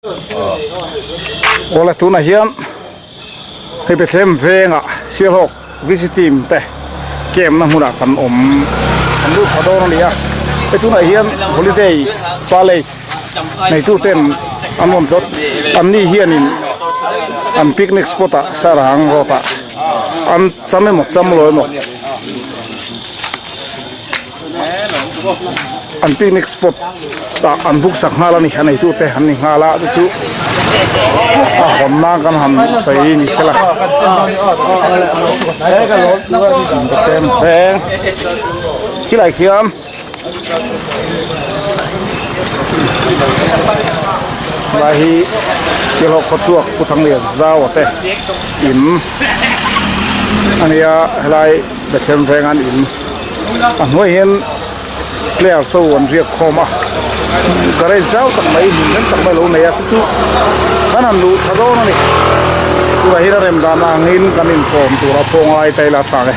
Awle tunah hian hei Bethlehem vengah Sialhawk VC team te camp na hmunah kan awm kan lut pha dawn a ni a hei tunah hian holiday palace neitu ten an rawn tlawt an ni hianin an picnic spot ah sarang road ah an cham emaw cham lo emaw. An picnic spot ah an book sak nghal a ni a neitu te an ni nghal a chu chu a hawn nan kan han sawi ni sela tlem veng khilai khian helai hi Sialhawk khawchhuak Pu Thanglian Zaua te in a nia helai Bethlehem veng an in. A hnuai hian players ho an riak khawm a garage zau tak mai hmun rem tak mai a lo nei a chu chu kan han luh tha dawn a ni tunah hian a rem dan angin kan inkawm tur a pawh ngai ta ila a thlak e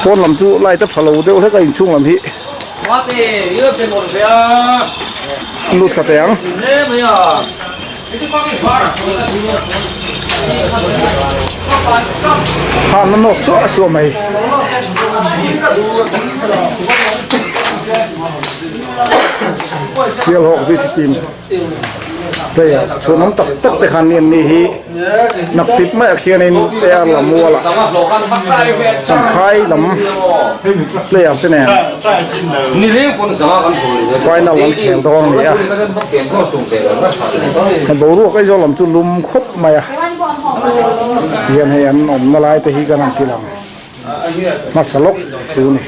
pawn lam chu light a tha lo deuh hlek a inchhung lam hi lut thla teh ang. Han na nawk suah suah mai. Sialhawk VC team player chhunawm tak tak te khan ni an ni hi naktip maiah khianin AR Lamuala Champhai lam player te nen final an khel dawn a ni a. Hei boruak Aizawl lam chu lum khawp mai a tihian hei an awmna lai te hi kan han ti lang hmasa lawk tu a ni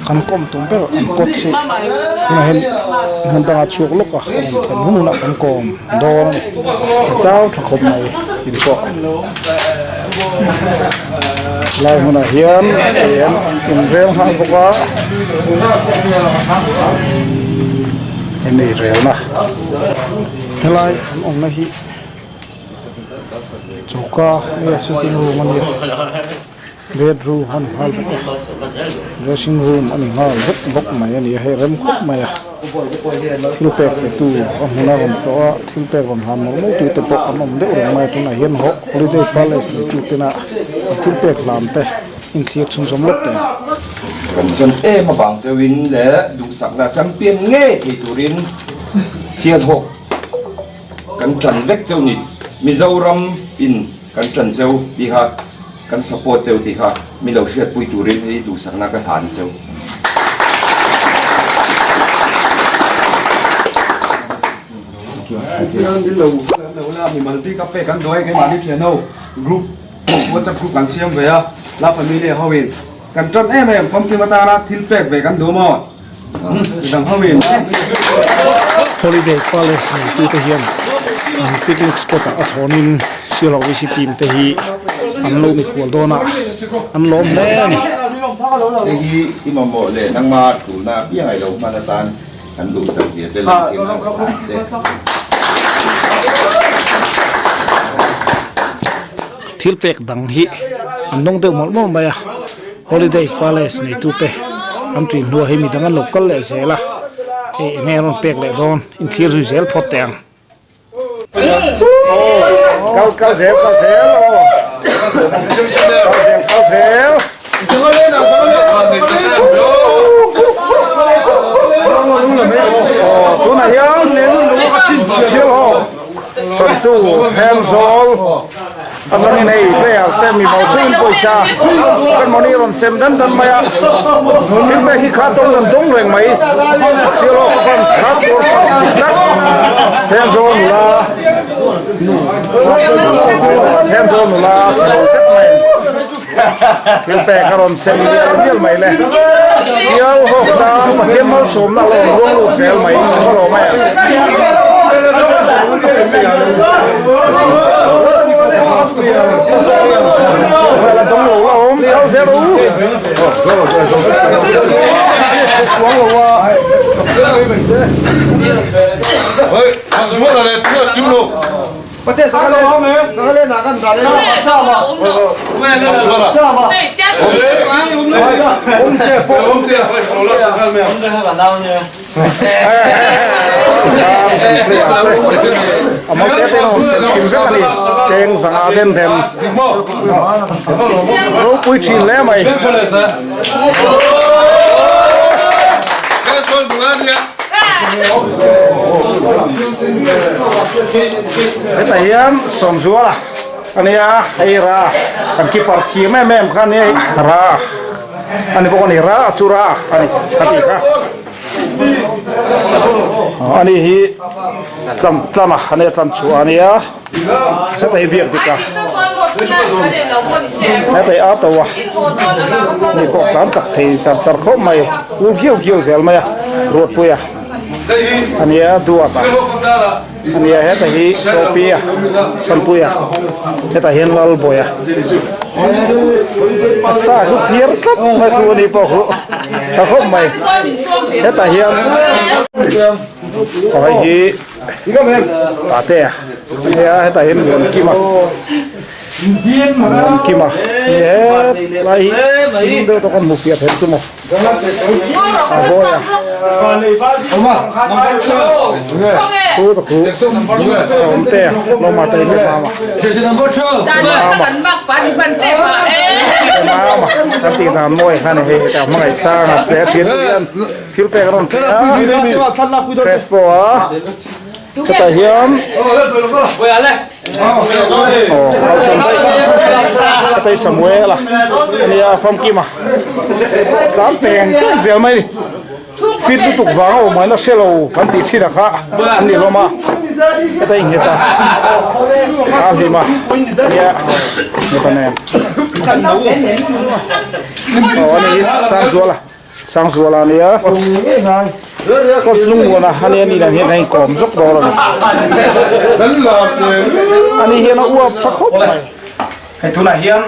kan kawm tum ber an kawt chu tunah hian hmun dangah chhuak lawk a a rawn thlen hun hunah kan kawm dawn a ni zau tha khawp mai in pawh lai hmunah hian hei an inrel nghal bawk a. Hemi relna helai an awmna hi choka nge sitting room a nia bedroom a ni nghal bawk a dressing room a ni nghal vek bawk mai a ni a hei rem khawp mai a thil pek pe tu a hmun a rawn tlawh a thil pek rawn hlan mawlh mawlh tu te pawh an awm deuh reng mai a tunah hian holiday palace nei tu tena an thil pek hlan te. Inthlir chhunzawm lawk teh. Kan ṭan em avang chauhin leh duhsakna champion ngei thei turin Sialhawk kan ṭan vek chauh ni. Mizoram in kan ṭan cheu tih kha, kan support cheu tih kha mi lo hriatpui turin hei duhsakna ka hlan cheu. Group WhatsApp group kan siam ve a, La Familia ho in kan tan em em famkim atana thil pek ve kan duh maw? Midang ho in. Holiday Palace neitu te hian an picnic spot ah a chhawnin Sialhawk VC team te hi an lo mikhual dawn a, an lawm hle a ni. Hei hi i mamawh leh nangma tulna apiang ai lo hman atan kan duhsak zia che lang in a hlan che. Thil pek dang hi an dawng deuh mawlh mawlh mai a, Holiday Palace neitute an tih hnuah hi midang an lo kal leh zel a, hei eng nge an rawn pek leh dawn inthlir zui zel phawt teh ang. Kal kal zel kal zel aw kal zel kal zel. Aw tunah hian Sialhawk tantu Thenzawl atangin hei players te mi mau chungin pawisa kan mahni rawn sem dan dan mai a thil pek hi kha dawng dan dawng reng mai Sialhawk fans hardcore fans dik tak Thenzawl nula Thenzawl nula chhe lo zet mai. Thil pek a rawn sem mial mial mai le. Sial hawk tan Pathian malsawmna a lo awm ruang lut zel mai ka lawm e. La dawng lo la awm kal zel u. Chuang lo a. hian kan player te a mal te te rawn sem kim vek a ni cheng zanga den them ropui thin hle mai. Hetah hian Sawmzuala a nia hei Ra kan keeper thiam em em kha a nia Ra a ni bawk a ni Ra chu Ra a ni ka tih kha a ni hi tlam tlam a a nia tlam chhuah a nia hetah hi biak dik a hetah hi auto a ni pawh tlan tak thei char char khawp mai ul kiau kiau zel mai a Ruatpuia a nia Duata a nia hetah hi Chawpia Chhanpuia hetah hian Lalbawia a sa chu phiar tlat mai chu a ni pawh khu tha khawp mai hetah hian hei hi Patea a nia hetah hian Muankima Muankima ni hetlai hi thil deuh tawk a hmu fiah theih chu maw. Hetah hian aw kalsan daih hetah hi Samuel a ania famkima tlan peng peng zel mai a ni fit lutuk vang a awm mai na hre lo kan tih thin a kha an ni hlawm a hetah hi nghet a a hlim a nia nghet a nen aw ani hi Sangzuala. Sangzuala a nia coach lungmuana a nia ni lah hian a inkawm zawk dawn a ni ani hian a uap tha khawp mai hei tunah hian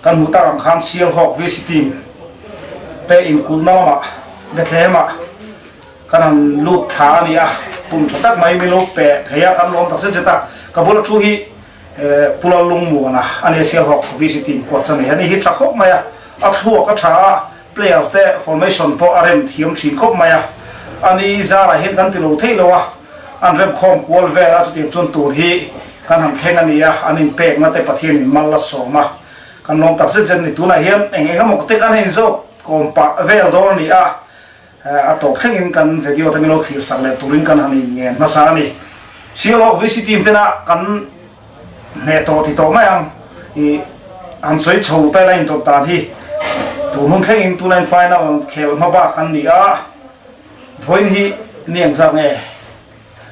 kan hmuh tak ang khan Sialhawk VC team te inkulhna lamah Bethlehem ah kan han lut thla a ni a kum tha tak mai min lo pe thei a kan lawm tak zet zet a ka bula thu hi Pu Lallungmuana a nia Sialhawk VC team coach a ni. Ani hi tha khawp mai a, a thluak a tha a, players te formation pawh a rem thiam thin khawp mai a. Ani zarah hian kan ti lo theih lo a, an rem khawm kual vel a, chutiang chuan tur hi kan han thleng a ni a, an inpekna te Pathian in mal a sawm a, kan lawm tak zet zet a ni. Tunah hian eng eng emaw te kan inzawk kawm pah vel dawn a ni a, A tawp thlengin kan video te min lo thlir sak leh turin kan han in ngen hmasa a ni. Sialhawk VC team tena kan hneh tawh ti tawh mai ang i han sawi chho ta ila intawp dan hi tun hun thlengin tunah in final khel hma bak an ni a, vawiin hi ni engzat nge?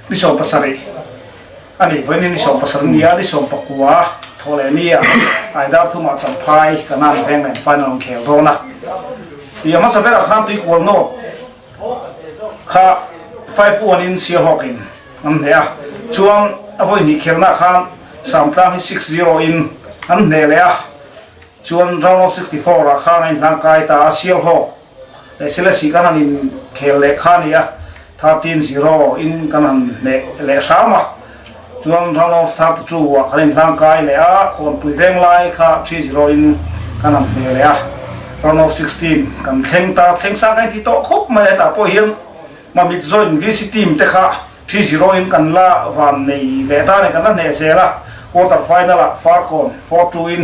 Ni 70 a ni, vawiin hi ni 70 a ni a, ni 19 thaw leh ni a Aidar thumah Champhai Kanan veng nen final an khel dawn a. Ih a hmasa berah khan tuikual nawt kha 5-1 in Sialhawk in an hneh a, chuan a vawi hnih khelnah khan Samtlang hi 6-0 in an hneh leh a, chuan round of 64 ah khan a inhlangkai ta a, Sialhawk Leh Selesih kan han inkhel leh kha a ni a, 13-0 in kan han hneh leh hram a, chuan round of 32 ah kan inhlangkai leh a, Khawnpui veng lai kha 3-0 in kan han hneh leh a, round of 16 kan thleng ta, thleng sang kan inti tawh khawp mai a, hetah pawh hian Mamit Joint VC team te kha 3-0 in kan la van nei leh ta a ni, kan la hneh zel a, quarter final ah Farkawn 4-2 in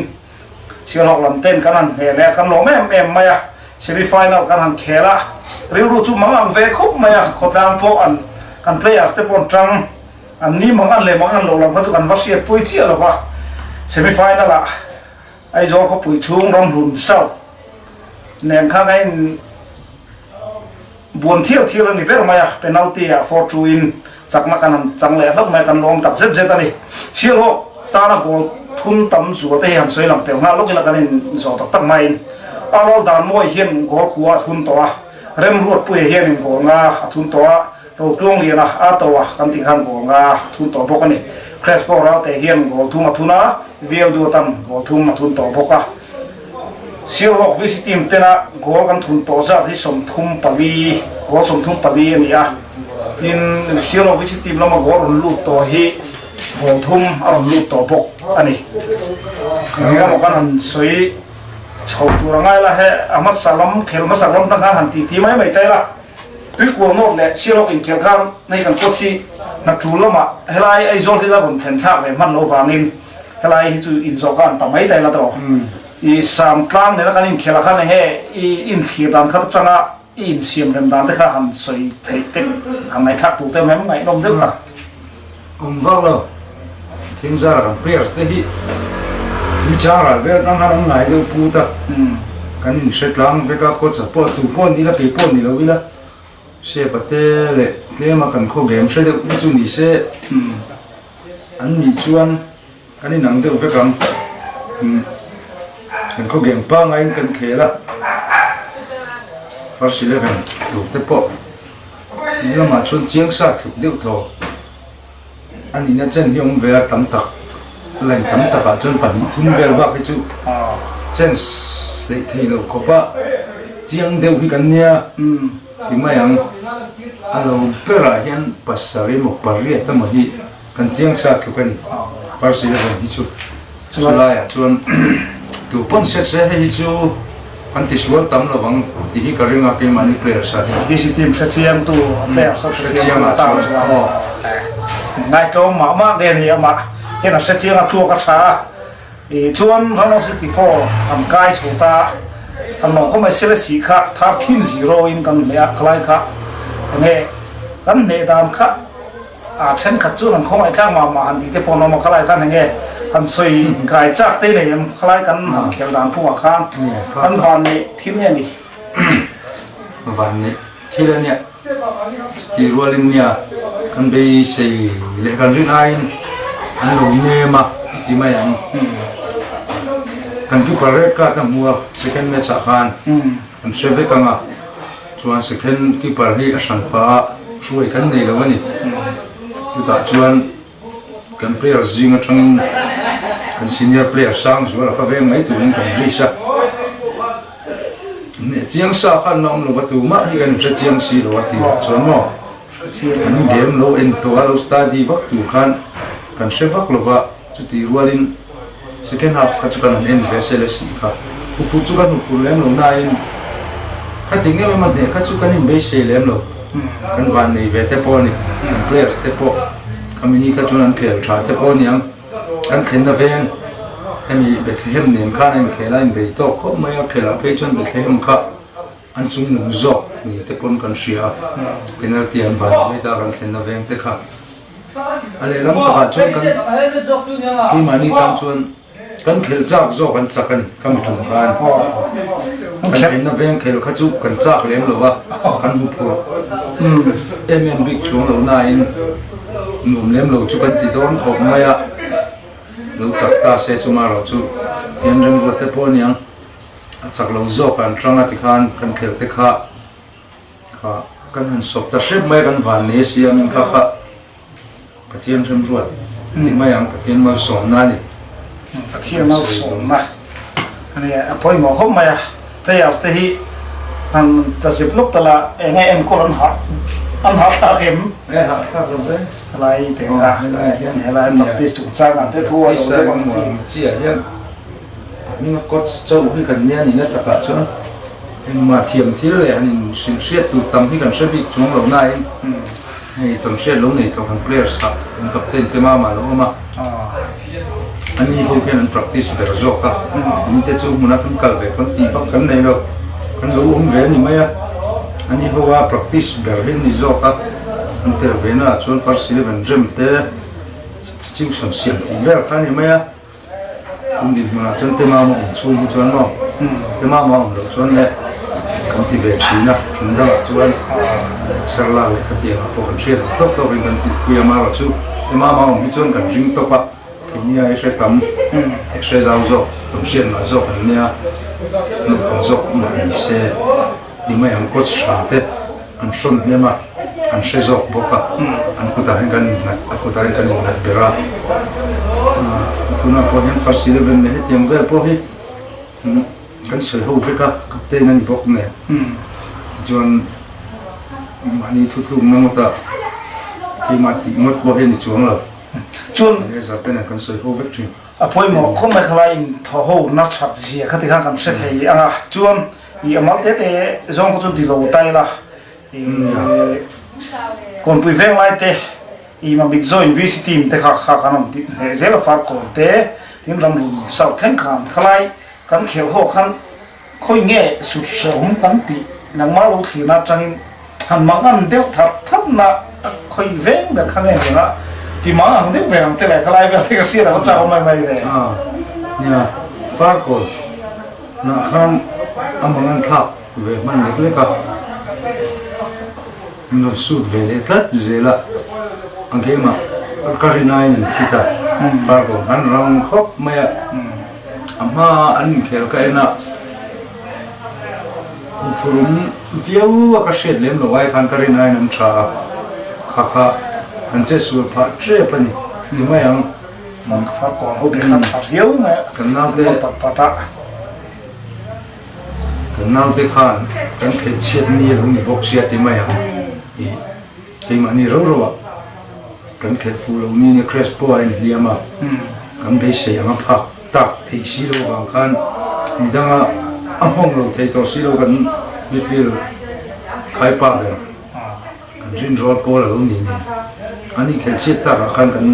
Sialhawk lam ten kan han hmel e, kan lawm em em mai a, semi final kan han khel a, rilru chu mang ang ve khawp mai a, khawtlang pawh an kan players te pawh an tang, an ni mang an leh mang an loh lam kha chu kan va hriat pui chiah lo va, semi final ah Aizawl khawpui chhung ramhlun South nen khan a in Buan thial thial a ni ber mai a, penalty ah 4-2 in chakna kan han chang leh hlauh mai a, kan lawm tak zet zet a ni. Sialhawk tana goal thun tam zual te hi han sawi lang tel nghal lawk ila kan in zawh tak tak maiin Arnold Danmawi hian goal khua a thun tawh a, Remruatpuia hianin goal nga a thun tawh a, Rotluangliana a to a kan tih khan goal nga a thun tawh bawk a ni. Crespo Ralte hian goal thum a thun a, VL Duatan goal thum a thun tawh bawk a. Sialhawk VC team tena goal kan thun tawh zat hi 34, goal 34 a ni a. Tin, Sialhawk VC team lama goal rawn lut tawh hi goal thum a rawn lut tawh bawk a ni. Eng emaw kan han sawi chho tur a ngai la, he a hmasa lam, khel hmasa lam atang khan han titi mai mai ta ila. Tuikual North leh Sialhawk inkhel khan hei kan coach hi hna tul lamah helai Aizawl hi la rawn thlen thlak ve hman lo vangin helai hi chu inzawh kha an ta mai ta ila tawh. I Samtlang nena kan inkhel ah khan enge i inthlir dan khat atanga i insiam rem dan te kha han sawi theih te han ngaihthlak tur te awm em ngaihnawm deuh tak. Awm vak lo. Thingzara kan players te hi Tuichang ral vel atang khan an ngai deuh put a, kan inhre tlang vek a, coach ah pawh tu pawh ni ila kei pawh ni lo ila Sepa te leh tlema kan khaw game hre deuh te chu ni se an nih chuan kan inang deuh vek ang. Kan khaw game pangaiin kan khel a, first 11 tur te pawh lamah chuan chiang sa tluk deuh thaw. A nihna chen hi awm ve a tam tak line tam takah chuan pahnih thum vel bak hi chu chance neih theih loh khawp a chiang deuh hi kan nia ti mai ang a lo berah hian pasarih emaw pariat emaw hi kan chiang sa tluk a ni first 11 hi chu chulaiah chuan tu pawn set se hei hi chu. An tisual tam lo ang tih hi ka ring a keimahni players ah hian. VC team hrechiang tu players ho hrechiang tu tan chuan ngaitlawm mah mah te a ni amah hian a hrechiang a tluak a tha a ih chuan round of 64 an kai chho ta an lo khawm mai Selesih kha 13-0 in kan hneh a khalai kha enge kan hneh dan kha A thenkhat chuan an khawngaih thlak mah mah han tih te pawh an awm a, khalai khan enge han sawi kai chak te nei em, khalai kan han khel dan phungah khan kan van neih thil nge ni? Van neih thil a nia, chutih rualin nia kan beisei leh kan rin aiin an lo nem a i ti mai ang. Kan keeper red card a hmu a second match ah khan kan hre vek ang a. Chuan second keeper hi a hran pah a, hruai kan nei lo a ni. Chutah chuan kan player zing atangin kan senior player sang zual a kha veng mai turin kan risk a. Neh chiang sa khan la awm lova tumah hi kan inhre chiang si lo a tih ah chuan maw kan game lo en tawh a lo study vak tur khan kan hre vak lova chutih rualin Second half kha chu kan han en ve sel a sih kha. Huphurh chu kan huphurh lem lo nain khati ngeuh emaw hneh kha chu kan inbeisei lem lo. Kan van nei ve te pawh a ni. Kan players te pawh khami ni kha chuan an khel tha te pawh a ni ang. Kan thlenna veng hemi Bethlehem nen khan a inkhel a inbei tawk khawp mai a, khelah phei chuan Bethlehem kha an chung nung zawk ni te pawn kan hria a. Penalty an van nei ta kan thlenna veng te kha. A lehlam takah chuan kan keimahni tan chuan kan khelh chak zawk an chak a ni ka mi tum khan. Kan thenna veng khelh kha chu kan chak lem lo va, kan hmu phurh em em bik chuang lo nain nuam lem lo chu kan ti dawn khawp mai a. Lo chak ta se chu marawh chu thian remruat te pawh a niang a chak lo zawk an tang a tikhan kan khelh te kha. Kha kan han sawp ta hrep mai a kan van nei a siamin kha kha Pathian hremruat ti mai ang Pathian malsawmna a ni. Pathian malsawmna a ni a pawimawh khawp mai a players te hi han tla zep lawk ta la eng nge enkawl an hah an hah thlak em? E hah thlak lo ve. Helai te kha helai practice chungchang ah te thu a lo deuh ang chi. Chi ah hian Hminga coach chauh hi kan nia nihna takah chuan engmah thiam thil leh han in hrilh hriat tur tam hi kan hre bik chuang lo nain hei tawn hriat lo nei tawh kan players ah kan captain te mama lo awm a, ani ho hian an practice ber zawk a, in te chu hmuna kan kal ve pawn tih vak kan nei lo, kan lo awm ve a ni mai a, ani ho a practice ber hi an ni zawk a, an tel ve na ah chuan first 11 rem te substitution siam tih vel kha a ni mai a. Kum dinhmunah chuan Temama awm chhung hi chuan maw Temama awm loh chuan le kan ti ve thin a, thun dangah chuan Sarla leh khatiangah pawh kan hriat ang tawk tawkin kan tihpui a, amaherawh chu Temama awm hi chuan kan ring tawp a, keini ai hre tam leh hre zau zawk, tawn hriat mah zawk an nia, naupang zawk mah ni se ti mai ang coach tha te. An hrawn hnem a, an hre zawk bawk a, an kutah hian kan innghat, a kutah hian kan innghat ber a. Tunah pawh hian first 11 leh hetiang vel pawh hi kan sawi ho vek a, captain a ni bawk nen. Tichuan mahni thutlukna ngawtah keimah tih ngawt pawh hi a ni chuang lo. Chuan manager te nen kan sawi ho vek thin. A pawimawh khawp mai khalai inthaw ho na that zia kha tikhan kan hre thei ang a, chuan I amal te te zawng kha chu ti lo ta ila. Ih Kawnpui veng lai te ih Mamit Joint VC team te kha kha kan rawn ti hneh zel a Farkawn te tin Ramhlun South thleng khan khalai kan khelh ho khan khawi nge sut hrehawm kan tih nangmah lo thlirna atangin han mang an deuh that that na khawi veng ber kha nge hmel a ti mang ang deuh ber ang che leh khalai vel te ka hriat a va chak awm mai mai ve. A nia Farkawn nah khan a mang an thlak ve hman lek lek a, min rawn sut ve leh tlat zel a, a game ah ka rin aiin an fit a, Farkawn an rang khawp mai a, a hma an inkhel ka en a, huphurhawm viau a ka hriat lem loh ai khan ka rin aiin an tha a, kha kha an che sual phah tep a ni, ni mai ang. Farkawn ho te khan tha riau mai a, kan naute pat pat a. Kan naute khan kan khelh chhiat ni a lo ni bawk sia ti mai ang i keimahni ro ro ah kan khelh fuh lo ni nia Crespo a inhliam a, kan beisei ang a phak tak theih si lo avang khan midanga a nghawng lo thei tawh si lo kan midfield khaipa ber. Kan rinrawl pawl a lo ni nen an inkhelh chhiat takah khan kan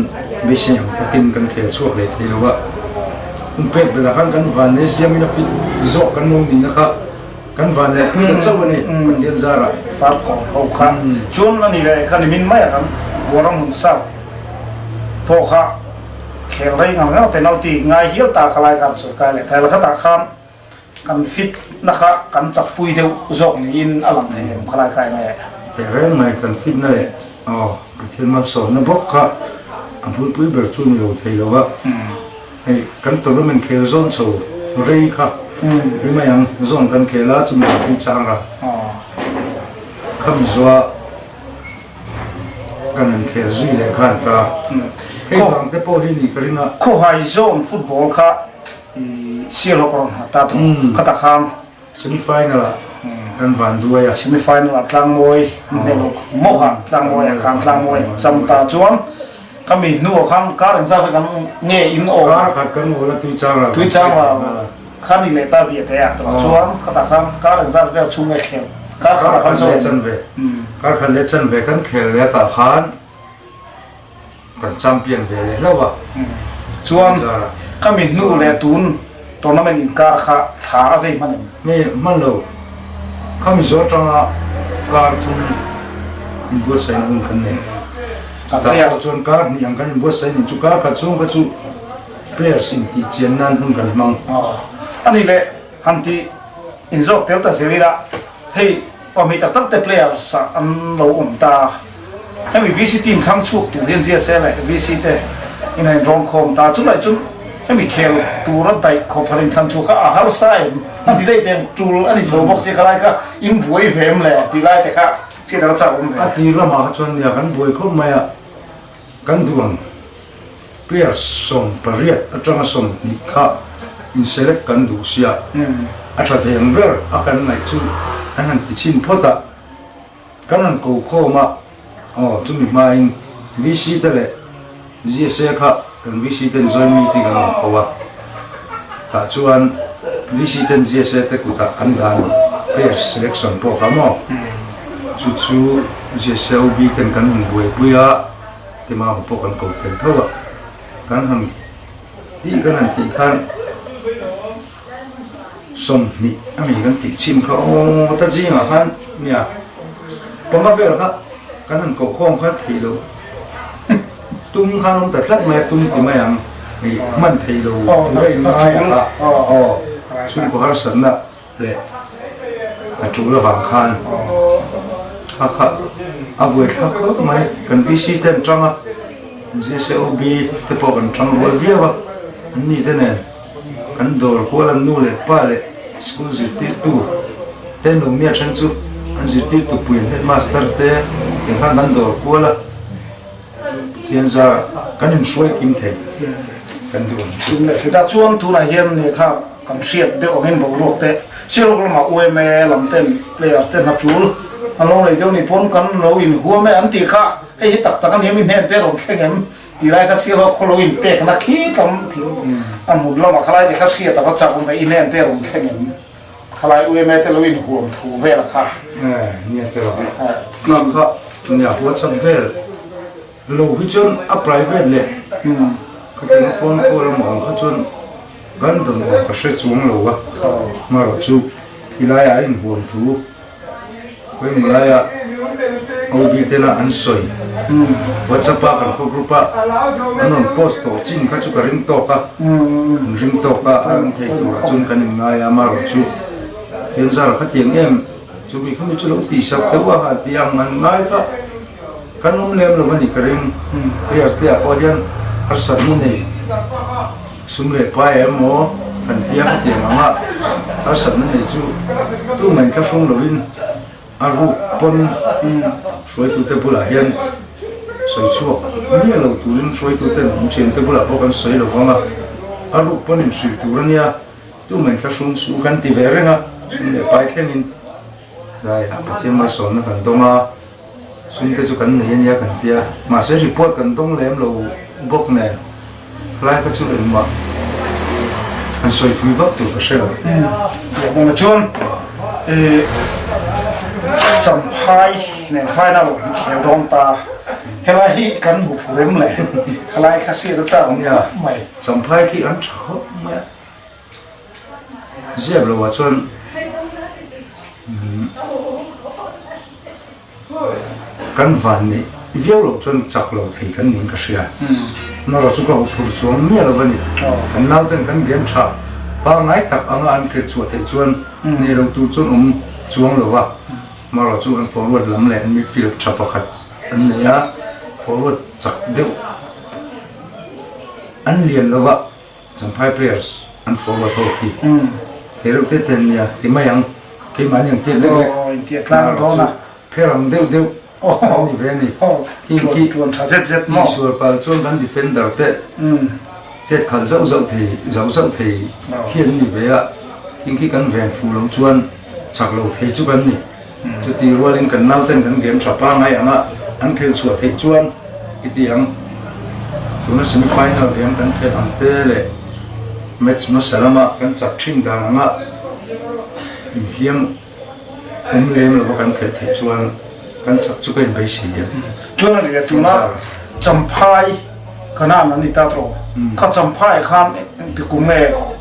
beisei ang takin kan khel chhuak leh thei lo a, hun pek belah khan kan van leh siamin a fit zawk kan lo nihna kha kan van leh pui ta chauh a ni Pathian zarah. Farkawn ho kha chuan a ni leh kha nimin maiah kan Buaram hun sap pawh kha khel rei ngang ngang penalty ngai hial ta kha lai khan sawi kai leh thai la khatah khan Kan fit na kha kan chak pui deuh zawk niin a lang thei em khalai kha enge? Teh reng mai kan fit na leh aw Pathian malsawmna bawk kha a bulpui ber chu ni lo thei lo a, hei kan tournament khel zawn chho rei kha ti mai ang zawn kan khel a chumi ah pui chang ra khami zuah kan han khel zui leh khan ta hei vang te pawh hi ni ka ring a. Khawhai zawn football kha Sialhawk rawn hma ta thung khatah khan. Semi final ah kan van duai a. Semi final ah Tlangmawi an hmel lo mawk a, Tlangmawi ah khan Tlangmawi cham ta chuan ka mi hnu ah khan kar engzat kha kan nge in awm. Kar khat kan awl a Tuichang ral. Tuichang ral kha ni leh ta biah te ah chuan khatah khan kar engzat vel chhung nge khel kar khat ah khan leh chanve kar khat leh chanve kan khel leh tah khan. Kan champion ve leh hlauh a. Chuan khami hnu leh tun tournament inkar kha thla a vei hman em? Nge hman lo. Khami zawh atanga kar thum inbuatsaihna hun kan nei. Chutah pawh chuan kar hnih ang kan inbuatsaih nih chu kar khat chhung kha chu players intih chian nan hun kan hmang. A nih leh han tih inzawk tel ta zel ila hei pahnih tak tak te players ah an lo awm ta. Hemi VC team thlang chhuak tur hian GSA leh VC te in a inrawn khawm ta. Chulai chu hemi khel tura daih khawp han inthlan chhuak kha a harsa em? An ti daih teng tul a ni chho bawk si khalai kha in buai ve em le tih lai te kha hriat a chak awm ve. A tir lamah kha chuan nia kan buai khawp mai a, kan duh ang player 18 atanga 20 kha in select kan duh sia, a tha thei ang ber a kan ngaih chu an han ti chhin phawt a. Kan han ko khawm a, aw chumi hmain VC te leh GSA kha kan VC ten joint meeting an rawn ko a, tah chuan VC ten GSA te kutah an dah a ni, players selection pawh kha maw, chu chu GSA OB ten kan han buaipui a, Timama pawh kan ko tel tho a, kan han tih kan han tih khan. 20 a mi kan tih chhin kha aw ta zingah khan nia panga vel kha kan han koh khawm khan theih loh tum khan awm ta tlat mai a tum ti mai ang hei hman theih lo tur a in ngai a kha aw chhungkaw harsatna leh a tul avang khan kha kha a buaithlak khawp mai kan VC te an tang a JCOB te pawh kan tang rual viau a an ni te nen. Kan dawr kual an nu leh pa leh school zirtirtu te nu nia then chu an zirtirtu pui an headmaster te tiang khan kan dawr kual a, Pathian zarah kan inhruai kim thei kan duh ang chu. Leh thei ta chuan tunah hian lehkha kan hriat deuh angin boruak te Sialhawk lamah UMA lam ten players te hna tul an lo nei deuh ni pawn kan lo inhuam e an tih kha hei hi tak tak a nia mi hnen te rawn thleng em? Ti lai kha Sialhawk khaw lo inpek na khi tam thil a hmun lamah kha lai te kha hriat a va chak awm ve i hnen te rawn thleng em? Khalai UMA te lo inhuam thu vel kha. Nia te lo. Kha kha nia WhatsApp vel lo hi chuan a private leh khatiang phone call emaw ang kha chuan kan dawn awm ka hre chuang lo a. Marawh chu khilaiah a inhuam thu. Khawimaw laia OB tena an sawi WhatsApp a kan khaw group a an rawn post tawh chin kha chu ka ring tawk a, kan ring tawk a, a awm thei turah chuan kan inngai a, amaherawh chu Thianzara khatiang em chu mi khami chu lo tihsak deuh a han tih ang an ngai kha kan awm lem lo a ni ka ring, players te ah pawh hian harsatna nei. Sum leh pai emaw kan tia khatiang anga harsatna nei chu tumah inthlahrung lovin a ruk pawn hruaitute bulah hian sawi chhuak miah lo turin hruaituten an thiante bulah pawh kan sawi lo vang a, a ruk pawn inhrilh tur a nia, tumah inthlahrung suh kan ti ve reng a, sum leh pai thlengin helaiah Pathian malsawmna kan dawng a. Sum te chu kan nei ania kan tia, mahse report kan dawng lem lo bawk nen khalai kha chu engmah an sawi thui vak tur ka hre lo. Lehmawna chuan Champhai nen final an khel dawn ta, helai hi kan hmu phu rem le, khalai kha hriat a chak ang khawp mai. Champhai khi an tha khawp mai a, ziak loh ah chuan. Kan van neih viau loh chuan chak lo thei kan niin ka hria. Amaherawh chu ka huphurh chuang miah lo a ni. Kan nauten kan game tha pangngai tak anga an khelh chhuah theih chuan nei lo tur chuan awm chuang lo va. Amaherawh chu an forward lam leh an midfield tha pakhat an nei a, forward chak deuh an lian lo va. Champhai players an forward ho khi te reuh te te an nia ti mai ang keimahni ang tiat lek lek marawh chu pher ang deuh deuh an ni ve a ni khing khi tihsual pal chuan kan defender te chet khalh zauh zauh thei zauh zauh thei khi an ni ve a khing khi kan ven fuh loh chuan chak lo thei chu kan ni. Chuti rualin kan nauten kan game tha pangngai anga an khelh chhuah theih chuan i ti ang. Tuna semi final game kan khelh ang te leh match hmasa lama kan chak thin dan anga inhliam awm lem lova kan khelh theih chuan kan chak chu ka inbeisei deuh. Chuan a ri leh tuna Champhai Kanan an ni ta tawh. Kha Champhai khan engti kum nge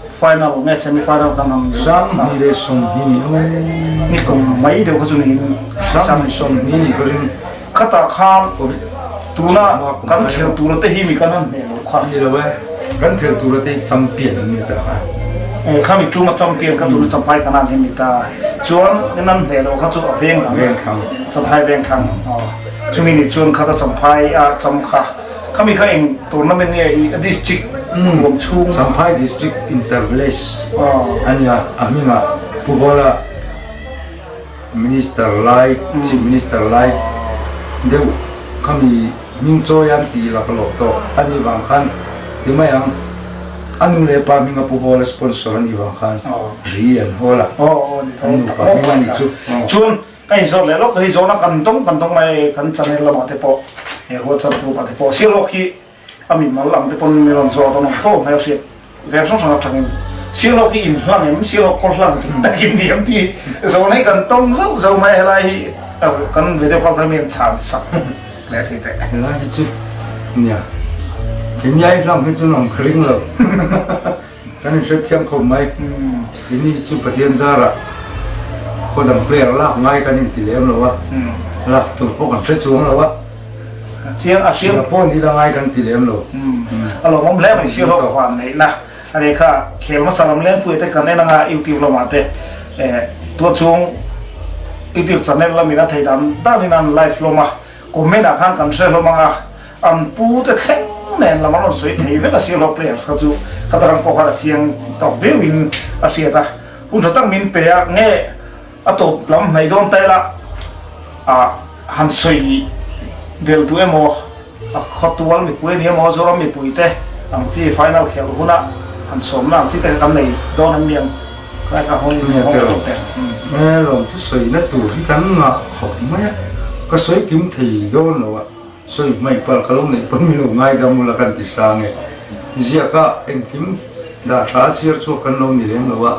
final nge semi final kan han 2020 ni kum mai deuh kha chu niin 2020 ni ka ring. Khatah khan tuna kan khel tura te hi mi kan han hneh lo kha. Ni lo e, kan khel tura te hi champion an ni ta kha. Kha mi tuma champion kha tuna Champhai Kanan hi ni ta. Chuan an hneh lo kha chu a veng dang. Veng thlang. Champhai veng thlang. Chumi ni chuan kha ka Champhai a cham kha. Khami kha eng tournament nge i a district huam chhung? Champhai district inter village a nia, a hmingah Pu Hawla minister lai, chief minister lai deuh khami hming chawi an tih laklawh tawh a nih vang khan ti mai ang, a nu leh pa hminga Pu Hawla sponsor a nih vang khan ri an hawl a, an nupa hming a nih chu. Chuan Ka inzawt leh lawk hi zawhna kan dawng kan dawng mai kan channel lamah te pawh he WhatsApp group ah te pawh Sialhawk hi a mimal ang te pawn min rawn zawt an awm fo hmel hriat veng hrang hrang atangin Sialhawk hi in hlang em Sialhawk khaw hlang tih takin ni em tih zawhna hi kan tawng zauh zauh mai helai hi kan video call khan mi an chhan sak leh thei teh. Helai hi chu nia keini ai hlang hi chu an awm ka ring lo. Kan inhriat thiam khawp mai. Keini chu Pathian zarah khaw dang player lak ngai kan inti lem lo a, lak tur pawh kan hre chuang lo a. A chiang a chiang. Hria pawh ni la ngai kan ti lem lo. A lawmawm hle mai sir ho van neihna a ni kha khel hmasa lam lengpui te kan en anga YouTube lamah te tuah chung YouTube channel lamin a thei dan danin an live hlawm a comment ah khan kan hre hlawm anga An pu te thleng nen lam an rawn sawi thei vek a Sialhawk players kha chu khatarang pawh khan a chiang tawk viau in a hriat a, hun tha tak min pe a nge a tawp lam hnaih dawn ta ila ah han sawi belh duh emaw a khawtual mipui a ni emaw Zoram mipui te ang chi final khelh huna han sawmna ang chi te kha kan nei dawn em niang khalai kha hawn in hawn tawp teh. Nge lawm thusawi na tur hi kan ngah khawp mai a, ka sawi kim thei dawn lo a. Sawi hmaih palh ka lo neih pawn min lo ngaidam ula kan ti sang e. Ziaka engkim dah tha a chhiar chhuak kan lo ni lem lo a,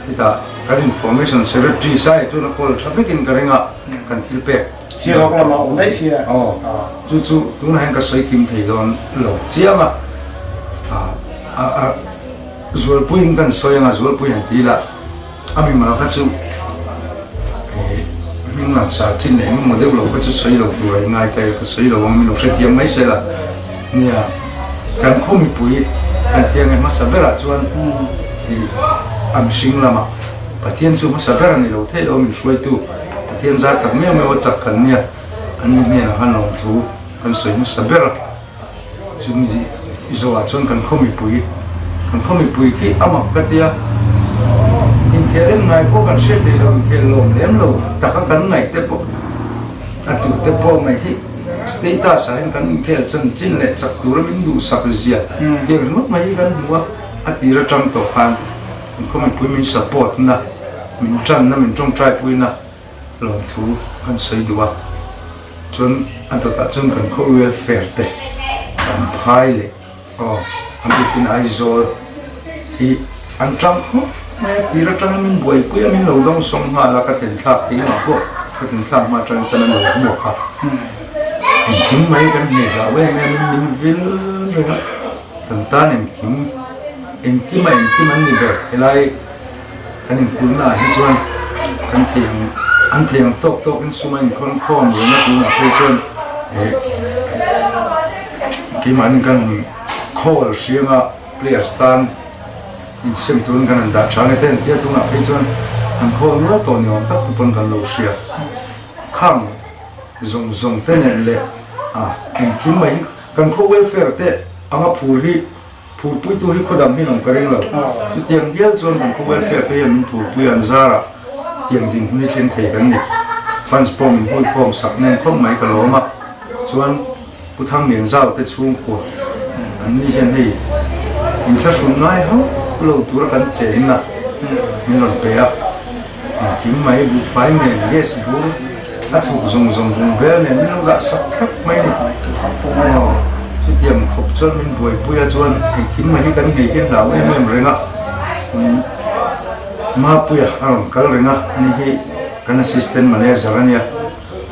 khitah. Kan Information Secretary Sai chuan a kawl tha vekin ka ring a, kan thil pek. Sialhawk lamah awm daih sia. Aw, chu chu tunah hian ka sawi kim thei dawn lo chiang a, a zualpuiin kan sawi anga zualpui han ti la. A mimal kha chu hming langsar chin leh engemaw deuh lo kha chu sawi lo tur a ingai ta e, ka sawi lo ang min lo hrethiam mai se la. Nia, kan khaw mipui kan tia nge hmasa berah chuan ih a mihring lamah Pathian chu hmasa ber a ni lo theih lo min hruaitu Pathian zar tak meuh meuh a chak kan nia, an ni hnenah khan lawmthu kan sawi hmasa ber a. Chumi zawhah chuan kan khaw mipui, kan khaw mipui khi a mak ka tia, inkhel en ngai pawh kan hriat theih loh, inkhel lawm lem lo taka kan ngaih te pawh a tur te pawh mai hi status ah hian kan inkhel chanchin leh chak tura min duhsak zia tih ringawt mai hi kan hmu a, a tir atang tawh khan kan khaw mipui min support na, min tanna, min tawngtai puina lawmthu kan sawi duh a. Chuan a dawtah chuan kan khaw welfare te Champhai leh aw a bikin Aizawl hi an tang khawp mai a, tir atangin min buaipui a min lo dawngsawng nghal a ka thlen thlak keimah pawh ka thlen thlak hma atangin tan an lo hmuak a, engkim mai kan hne hlau em em in min vil reng a, kan tan engkim engkim a engkim an ni ber helai. Kan inkulhna ah hi chuan kan thei ang an thei ang tawk tawk in sum a inkhawn khawm reng a tunah phei chuan eh keimahni kan han call hriang a players tan insem turin kan han dah tha nge te an tia tunah phei chuan an call nual tawh ni awm tak te pawn kan lo hria khang zawng zawng te nen leh ah engkim mai hi kan khaw welfare te anga phur hi. Phurpuitu hi khawdam hi awm ka ring lo. Chutiang bial chuan kan khaw welfare te hian min phurpui an zarah tiang dinhmun hi thleng thei kan ni. Funds pawh min hmuikhawm sak nem khawp mai ka lawm a. Chuan Pu Thanglian Zau te chhungkua an ni hian hei inthlahrun ngai hauh lo tura kan chenna min rawn pe a. Engkim mai buhfai nen gas bur a thuk zawng zawng bung vel nen min lo dah sak thlap mai a ni. Aw chutiang khawp chuan min buaipui a chuan engkim mai hi kan nghei hi a hlau em em reng a. Mapuia a rawn kal reng a, ani hi kan assistant manager a nia,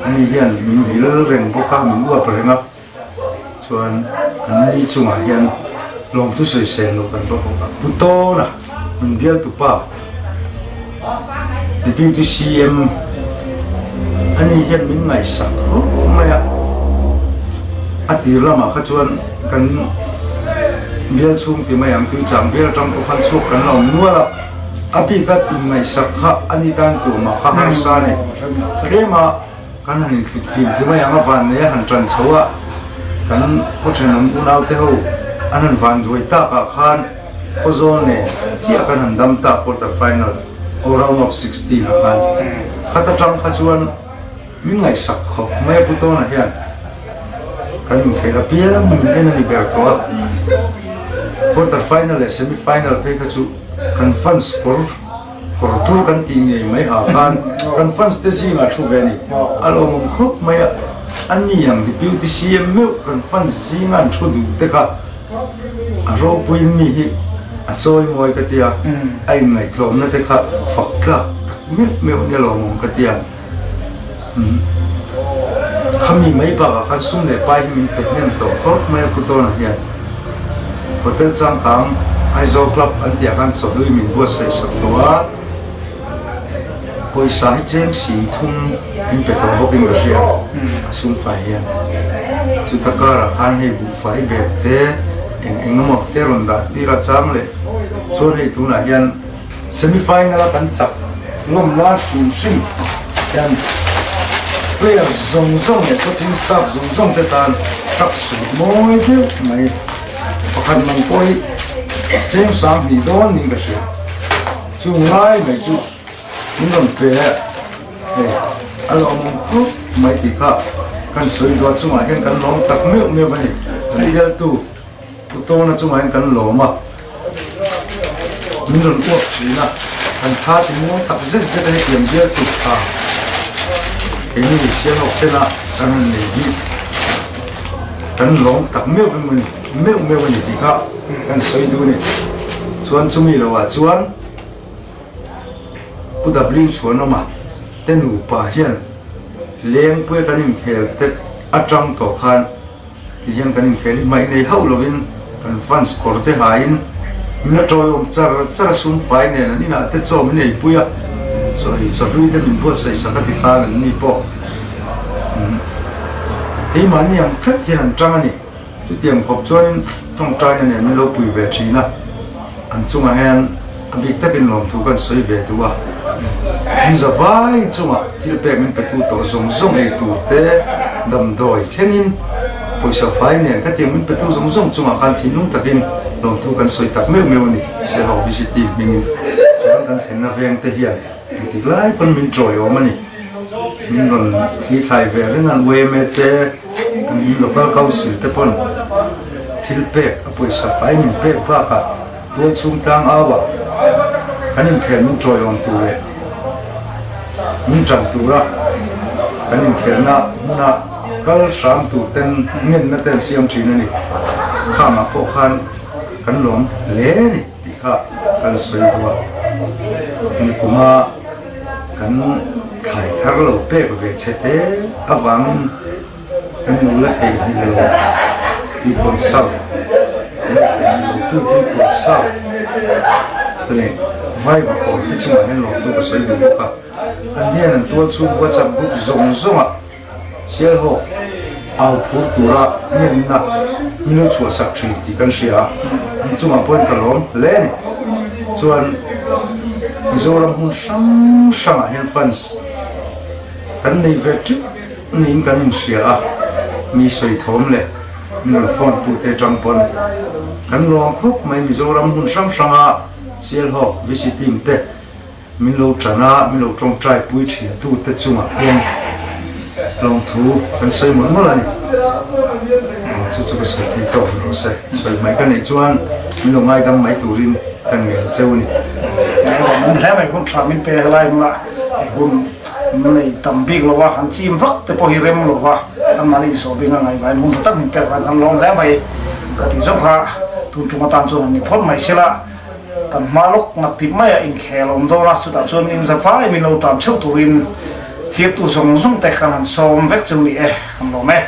ani hian min vil reng bawk a, min uap reng a. Chuan an ni chungah hian lawmthu sawisel loh kan va bawk a. Pu Tawna min bialtu pa Deputy CM ani hian min ngaihsak khawp mai a. A tir lamah kha chuan kan bial chhung ti mai ang Tuichang bial atang pawh khan chhuak kan la awm nual a. A bika inngaihsak kha ani tan tur mah kha harsa a ni. Tlem a. Kan han inthlit fim ti mai ang a van nei a han tan chho a, kan khaw thenawm unau te ho an han van duai tak ah khan Khawzawl nen chiah kan han dam tak quarter final or round of 16 ah khan khat atang kha chuan min ngaihsak khawp mai a Pu Tawna hian kan inkhel apiang hi min en a ni ber tawh a, quarter final leh semi final phei kha chu kan fans kawr Kawr tur kan tih ngei mai ha khan kan fans te zingah thu ve a ni. A lawmawm khawp mai a, a ni ang Deputy CM meuh kan fans zinga an thu duh te kha a ropuiin mi hi a chawi mawi ka tia, a inngaihtlawmna te kha fak tlak tak meuh meuh nia lawmawm ka tia. Khami mai bakah khan sum leh pai hi min pe hnem tawh khawp mai a Pu Tawna hian Hotel changkang Aizawl Club an tih ah khan chawhlui min buatsaih sak tawh a, pawisa hi cheng sing thum min pe tawh bawkin ka hria a sum fai hian. Chuta karah khan hei buhfai bag te eng eng emaw te rawn dah tir a chang leh chuan hei tunah hian Semi final a kan chak ngawm nan hrim hrim hian player zawng zawng leh coaching staff zawng zawng te tan truck suit mawi deuh mai pakhat man pawh hi cheng 2000 dawn niin ka hria. Chung lai mai chu min rawn pe a, hei a lawmawm khawp mai tih kha kan sawi duah chungah hian kan lawm tak meuh meuh a ni. Kan bialtu. Pu Tawna chungah hian kan lawm a, min rawn uap thin a, kan tha ti muang tak zet zet a hetiang bial tuk tha keini Sialhawk tena kan han nei hi kan lawm tak meuh em a ni, meuh meuh a ni tih kha kan sawi duh a ni. Chuan chumi lohah chuan. Pu W Chhuanawma te nupa hian Lengpuia kan inkhel te atang tawh khan ti hian kan inkhel hi hmaih nei hauh lovin kan fans kawr te hain min la tawiawm char char a sum fai nen an inah te chaw min eipui a, chaw ei chawhlui te min buatsaih sak a ti khan an ni pawh keimahni ang tlat hian an tang a ni. Chutiang khawp chuanin tawngtaina nen min lo pui ve thin a, an chungah hian a bik takin lawmthu kan sawi ve duh a. Min za vai chungah thil pek min petu tawh zawng zawng ei tur te, damdawi thlengin pawisa fai nen khatiang min petu zawng zawng chungah khan thinlung takin lawmthu kan sawi tak meuh meuh a ni. Sialhawk VC team hmingin chuan kan thlenna veng te hian engtik lai pawn min tawiawm a ni. Min rawn thli thlai ve reng a, yma te, an local council te pawn thil pek a pawisa fai min pek bakah tual chhung tlang au ah kan inkhel min tawiawm tur leh min tan tura kan inkhelna hmuna kal hram tur ten ngenna te an siam thin a ni. Khangah pawh khan kan lawm hle a ni tih kha kan sawi duh a, nikuma. Kan thlai thar lo pek ve che te avangin min lo la thei hnih lo tuipuan sau min la thei hnih lo tu tuipuan sau leh vaiva kawr te chungah hian lawmthu ka sawi duh bawk a, an hian an tual chhung WhatsApp group zawng zawngah Sialhawk au phur tura ngenna min lo chhuahsak thin tih kan hria a, an chungah pawhin ka lawm hle a ni. Chuan Mizoram hmun hrang hrangah hian fans kan nei ve teuh niin kan inhria a, mi sawi thawm leh min rawn phone tute atang pawn kan lawm khawp mai Mizoram hmun hrang hranga Sialhawk VC team te Min lo ṭan a, min lo ṭawngṭai pui ṭhin tute chungah hian lawmthu kan sawi mawlh mawlh a ni. Chu chu ka sawi thei tawk ni rawh se. Sawi hmai ka neih chuan min lo ngaidam mai turin ka ngen cheu a ni. Min hle mai hun ṭha min pe helai hmunah hun nei tam bik lo a, han chim vak te pawh hi rem lo va, anmahni insawh bing a ngaihvain hun ṭha tak min pek vang kan lawm hle mai ka tih zawk kha tun ṭum atan chuan han ni phawt mai sela. Kan hma lawk nak tip maiah inkhel a awm dawn a, chutah chuan in za vai min lo tan theuh turin thirtu zawng zawng te kan han sawm vek chu ni e, kan lawm e.